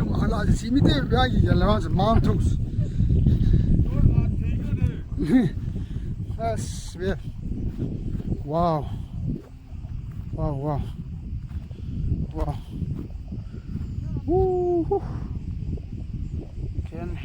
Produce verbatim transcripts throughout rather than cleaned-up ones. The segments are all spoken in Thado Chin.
Yu mahala si mi te ya yi ya la se man thus. Yes, yeah. Wow. Wow, wow. Wow. Woo. Ken.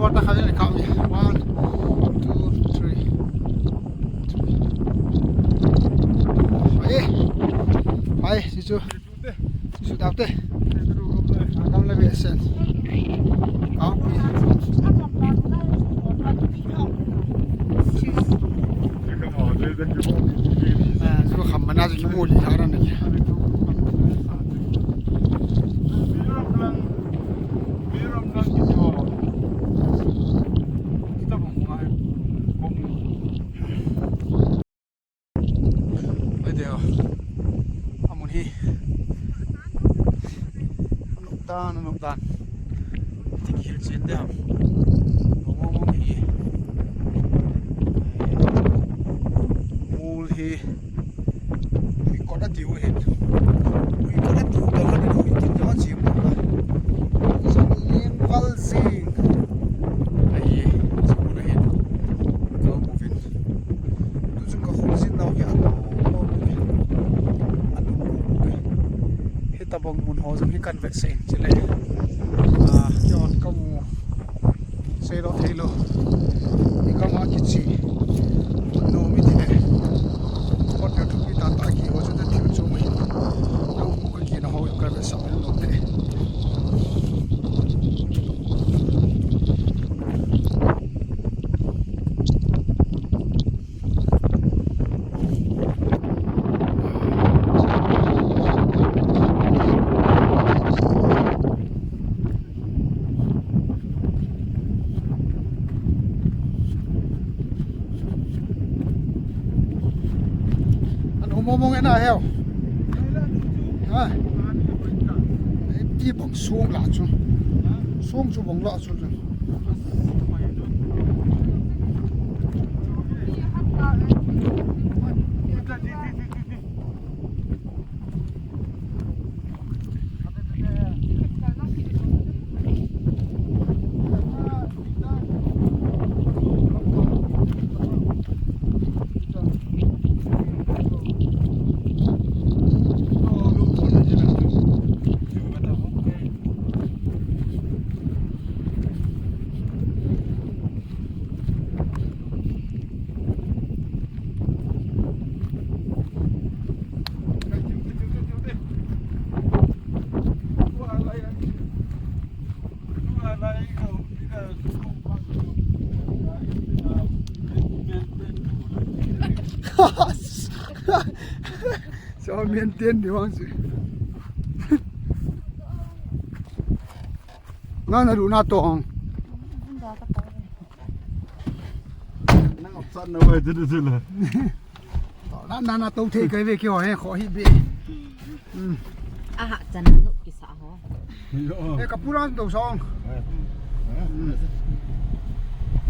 Water khat le kami. One, two, three. Hai. Hai, si chu. Si chu tap te. Kam le be sen. Kau pi. Ah, chu kham mana chu ki mu li tha na ni. Oi deo. Amun hi. Anop dan, anop dan. Tik hil chin deo. Mong mong mong hi. Mul hi. Hui kot a tiu hin. Hui kot a tiu ta han hui tiu ta chi mu ta. Sang leng val sing. Ai, chi mu na hin. Ka mu vin. Tu chung ka khol sin nau ya. Anu. Hi tabang mun ho jong hi kan vet se in chile. Ah, yon ka mu. Sei lo thei lo. I kama kichi. No mi ti le. Kot yo thupi ta ta ki ho chu te thil chu mai. No mu ka ki na ho yo ka ve sa lo te. An um mong mong ena heo. Ha? Ti bang song la chu. Song chu bang la chu. So maintain di bang si. Nang na lu na tong. Nang op san na wai tu tu la. Na na na to thei kai ve kyo he kho hi be. Hmm. Aha, chan na nup kisa ho. Yo. E ka pulang to song. Hmm.